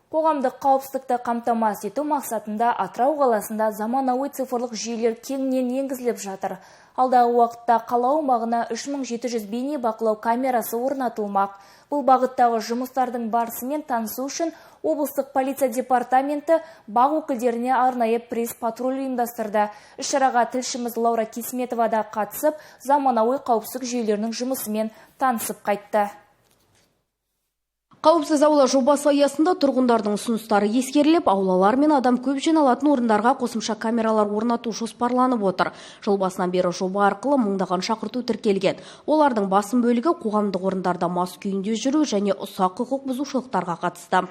Қоғамдық қауіпсіздікті қамтамасыз ету мақсатында Атырау қаласында заманауи цифрлық жүйелер кеңінен енгізіліп жатыр. Алдағы уақытта қала аумағына 3700 бейне бақылау камерасы орнатылмақ. Бұл бағыттағы жұмыстардың барысымен танысу үшін облыстық полиция департаменті БАҚ өкілдеріне арнайы пресс-патруль ұйымдастырды. Іс-шараға тілшіміз Лаура Кисметова да қатысып, заманауи қауіпсіздік жүйелерінің жұмысымен танысып қайтты. Қауіпсіз аула жобасы аясында тұрғындардың ұсыныстары ескеріліп, аулалар мен адам көп жиналатын орындарға қосымша камералар орнату жоспарланып отыр. Жыл басынан бері жоба арқылы мыңдаған шақырту тіркелген. Олардың басым бөлігі қоғамдық орындарда мас күйінде жүру және ұсақ құқық бұзушылықтарға қатысты.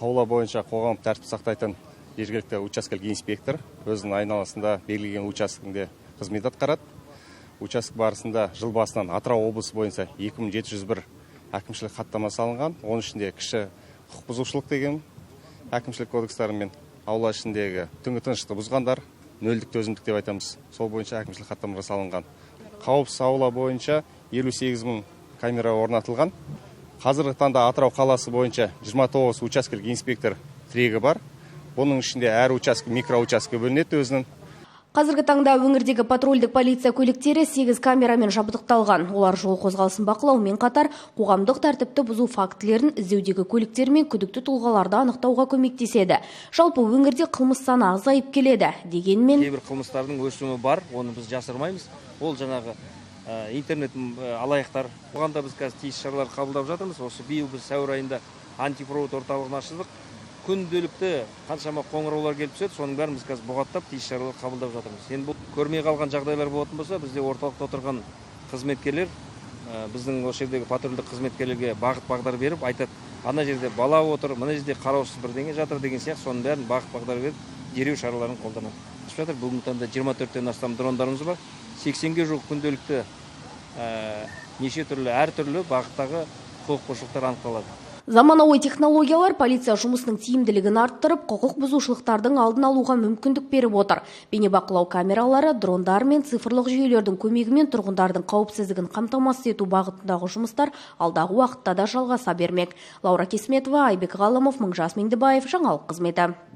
Аула бойынша қоғамдық тәртіп сақтайтын жергілікті учаскелік инспектор өзінің айналасында белгіленген учаскесінде қызмет атқарады. Учаске барысында жыл басынан Атырау облысы бойынша 2701 әкімшілік хаттама салынған. Оның ішінде кіші құқық бұзушылық деген әкімшілік кодекстарымен аула ішіндегі түнгі тыныштықты бұзғандар, нөлдік төзімдік деп айтамыз, сол бойынша әкімшілік хаттамалар салынған. Қауіпсіз аула бойынша 58 мың камера орнатылған. Қазіргі таңда Атырау қаласы бойынша 29 учаскелік инспектор тірегі бар. Бұның ішінде әр учаске микроучаске бөлінеді өзінің. Қазіргі таңда өңірдегі патрульдік полиция көліктері 8 камерамен жабдықталған. Олар жол қозғалысын бақылаумен қатар қоғамдық тәртіпті бұзу фактілерін іздеудегі көліктер мен күдікті тұлғаларды анықтауға көмектеседі. Жалпы өңірде қылмыс саны азайып келеді. Дегенмен кейбір қылмыстардың өсімі бар, оны біз жасырмаймыз. Ол жаңағы интернет алаяқтар. Оған да біз қазір тиісті шаралар қабылдап жатырмыз. Осы биыл біз сәуір айында антифрод орталығын аштық. Күнделікті қаншама қоңыраулар келіп түседі, соның бәрін біз қазір бұғаттап тиісті шаралар қабылдап жатырмыз. Енді бұл көрмей қалған жағдайлар болатын болса, бізде орталықта отырған қызметкерлер біздің осы жердегі патрульдік қызметкерлерге бағыт бағдар беріп айтады, ана жерде бала отыр, мына жерде қараусыз бірдеңе жатыр деген сияқты, соның бәрін бағыт бағдар беріп дереу шараларын қолданады. Жатыр. Бүгінгі таңда 24-тен астам дрондарымыз бар, 80-ге жуық күнделікті неше түрлі әртүрлі бағыттағы құқық бұзушылықтар анықталады. Заманауи технологиялар полиция жұмысының тиімділігін арттырып, құқық бұзушылықтардың алдын алуға мүмкіндік беріп отыр. Бейнебақылау камералары, дрондар мен цифрлық жүйелердің көмегімен тұрғындардың қауіпсіздігін қамтамасыз ету бағытындағы жұмыстар алдағы уақытта да жалғаса бермек. Лаура Кесметова, Айбек Ғалымов, Мыңжас Меңдібаев, жаңалық қызметі.